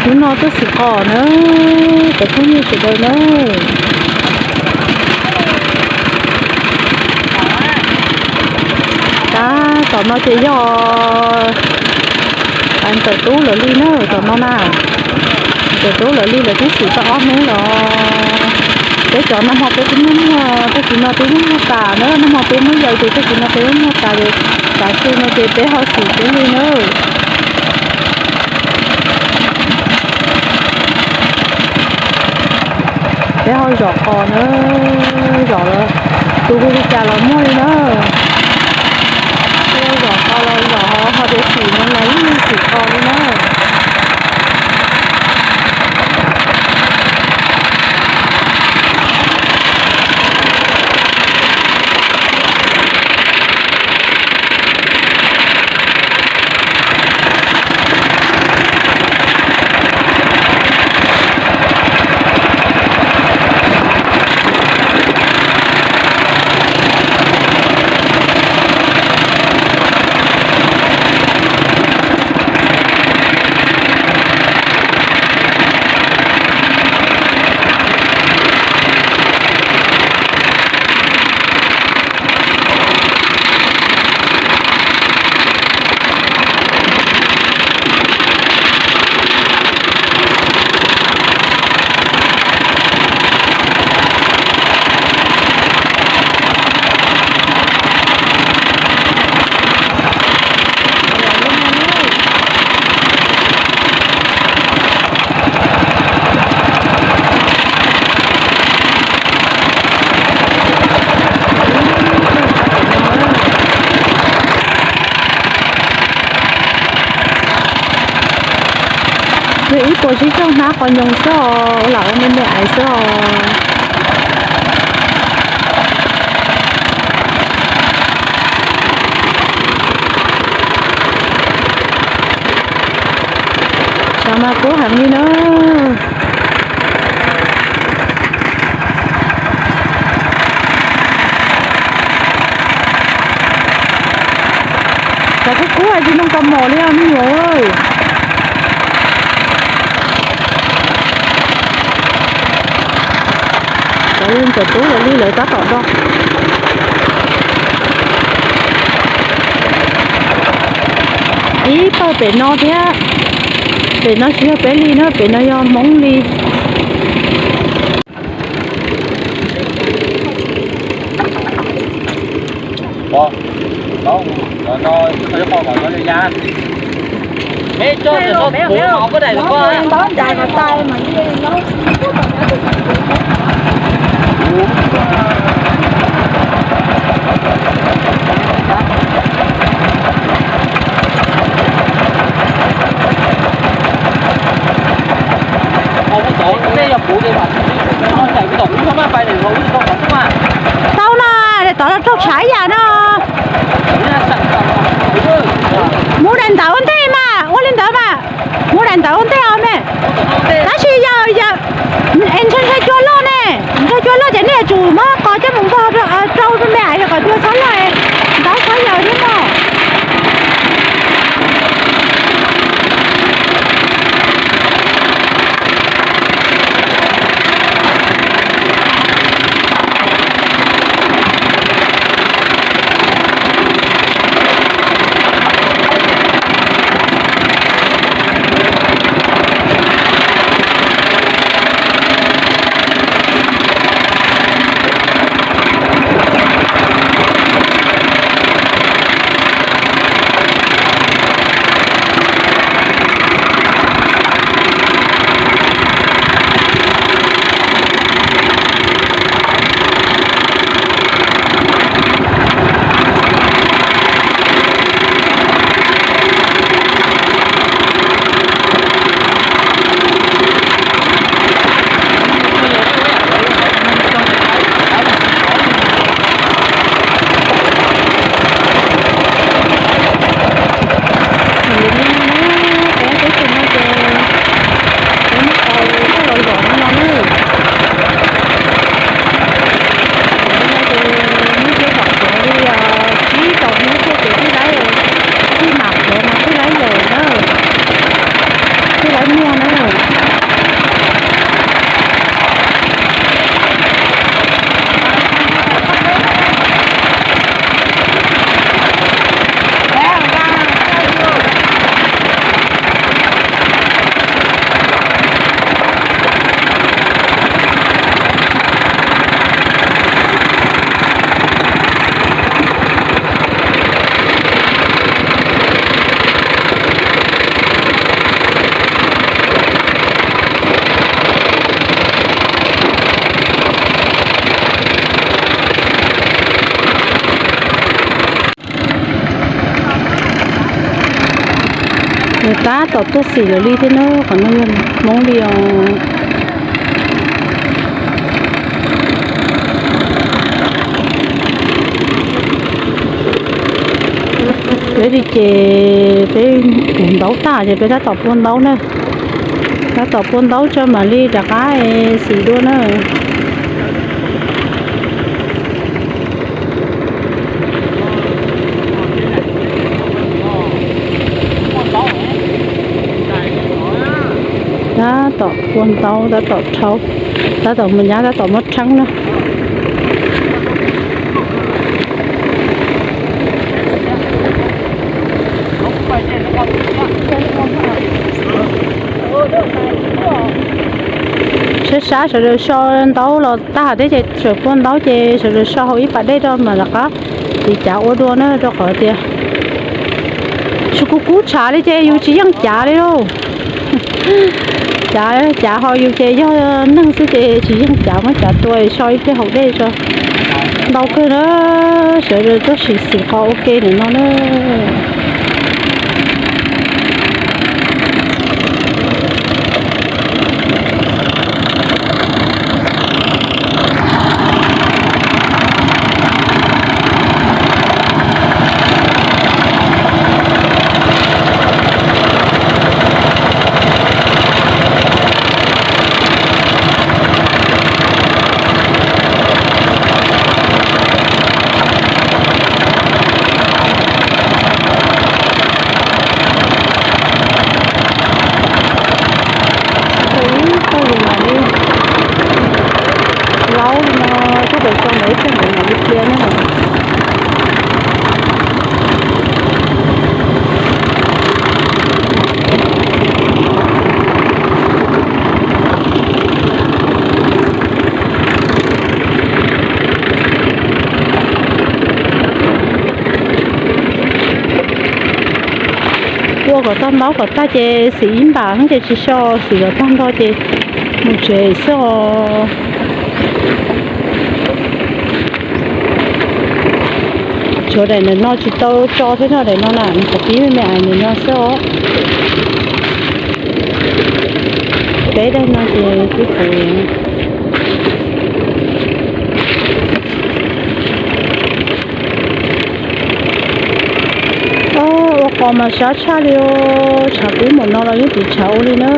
Hnub no tuaj xim qos na, cov phooj ywg sawv daws na. Tab tom no ces yog ntxawm tub lawv li na, tom no na. Ntxawm tub lawv li lawv twb xim tau ob hnub los. Peb cov nag hmo peb twb muab muag, tag kis no twb muab muag tas na, nag hmo peb muab yaws ces tag kis no peb muab muag tas ces, tav su no ces peb ho xim tib li na. Peb ho zom qos na, zom los tus hu li cas los muaj li na. Peb zom qos los zom ho tias xim no los yeej xim qos li na. Yog ib puas sib zog hnab qos nyoos xwb os, lam ua me me aiv xwb os. Xyov mas kub heev li na. Xyov kub kub hais tsis zoo kab mom li os me nyuam. Cov li ntxawm tub lawv li lawv tab tom do. Ib pawg pem no thiab, pem no tsis yog peb li na, pem no yog Hmoob li. Tau no, tod los raug tshav yam no. Mus daim ntawv ua ntej mas, ua li ntawd mas. Mus daim ntawv ua ntej os me. Tab sis yog, yog es ntshe ntshe cua loj ne, ntshe cua loj ces nej yuav tsum muab qos coj mus npog rau me me es kom cua txhob loj, ntawv txhob yaws thiab. Nws tab tom tuaj xim lawv li thiab na, qhov no yog Hmoob li os. Peb li ces peb pum ntaub tag ces peb tab tom pua ntaub na. Tab tom pua ntaub tso mam li rov qab xim dua na. Tab tom pua ntaub, tab tom rhaub, tab tom mus nyab, tab tom muab rheeb na. Sab sab sawv daws so ntaub los tag thiab ces sawv pua ntaub ces sawv daws so hauv ib pas dej rau mam rov qab tiv cav ua dua na, rau qhov tias tsis kub kub tshav li ces yus tsis yeej cav li lauj. Cav, cav ho yus ces yog neeg xwb ces tsis yeej cav, muab cav tua so ib pliag hauv dej tso. Ntau kawg na, sawv daws tuaj sim xim qhov ua ke ntawm no na. Ib txoj yus mam li laub no, tuaj pem xyoo ntawd ib txoj ntawd mam li plia na. Ua kom tag ntaub kom tag ces xim ib npam ces tsis so, xim kom tag nrho ces mus tsev xwb os. Tshuav daim ntawm no tsis tau tso thiab no, daim no na, nws qhov pib me me ais ntawm no xwb os. Peb daim no ces twb puv. Ua qos mas sab tshaj li os, tshav kub npaum no los yeej tsis tshav ua li na.